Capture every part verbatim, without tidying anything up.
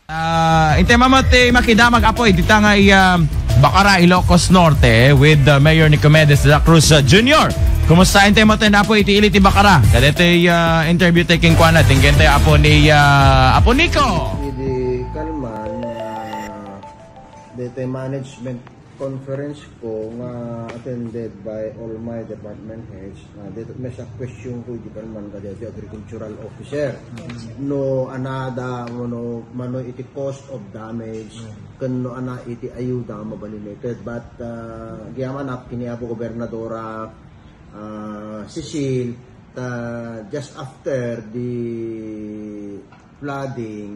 Ah, intay met ti makidamag, Apo, iti ta nga iya Bacara, Ilocos Norte with, uh, Mayor Nicomedes de la Cruz, uh, Junior. Kumusta intay met, Apo, iti ili ti Bacara? Kadaytoy, uh, interview tayo kenkuana, tinggen tayo, Apo, ni, uh, Apo Nico. Idi kalman, uh, daytoy management conference ko nga attended by all my department heads, uh, daytoy may sa question ko idi kalman kadaytoy agricultural officer. No, anada, no, mano iti cost of damage, ken no ana iti ayuda nga mabalin ket. But, uh, agyamanak ken ni Apo Gobernadora, uh, Cecil, ta just after the flooding,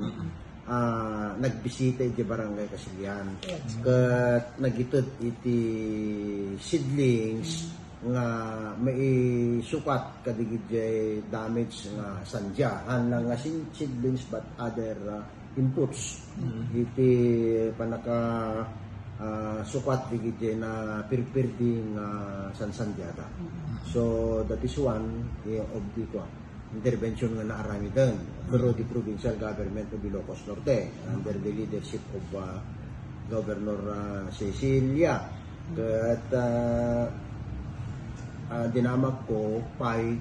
ah, nagbisita iti Barangay Kasilian. Ket nagited iti seedlings nga maisukat kadagiti damage nga sandia. Haan lang nga sin-, seedlings but other, ah, inputs iti panaka, ah, sukat dagiti na pirpirdi nga sansandiada. So, that is one, eh, of the, kuan, intervention nga naaramiden through the provincial government of Ilocos Norte under the leadership of, uh, Governor, uh, Cecilia. Ket, uh, uh, dinamakko pay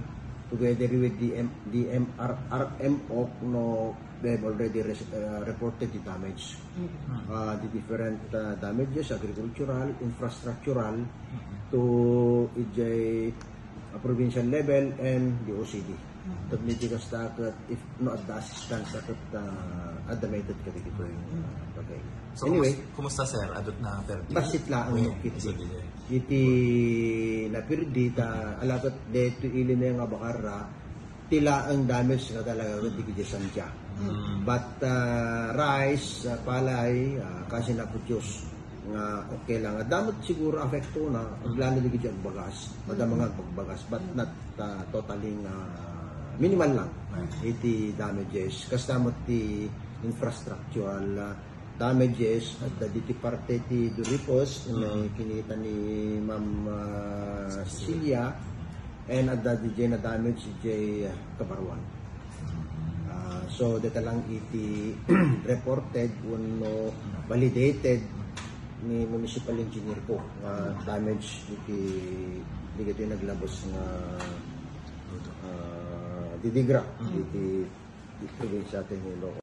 together with the M-, the M R R M O, no, they have already res-, uh, reported the damage. Uh, the different, uh, damages, agricultural, infrastructural, to ijay a provincial level and the O C D. Tapno iti kasta ket if no adda assistance ket, ah, adda maited kadagitoy, ah, bagay. So, anyway, kumus-, kumusta, sir? Adut na perdi? Bassit laeng. Wen, iti napirdi ta, ala ket daytoy ili nga Bacara, ti laeng damage nga talaga ket dagiti sandia. But, ah, rice, ah, palay, ah, kasi na Dios nga okay lang. Adda met siguro apektona, aglalo dagiti agbagas. Adda mga agbagbagas, but not, ah, totally nga minimal lang iti damages. Kasta met ti infrastructural, ah, damages, adda diti parte ti Duripos, nga kinita ni Ma'am, ah, Cecilia, and adda diay na damage diay, ah, Kabaruan. Ah, so, deta lang iti reported wenno validated ni municipal engineer ko nga damage iti, dagiti naglabos nga, ah, didigra iti, iti probinsya ti Iloilo.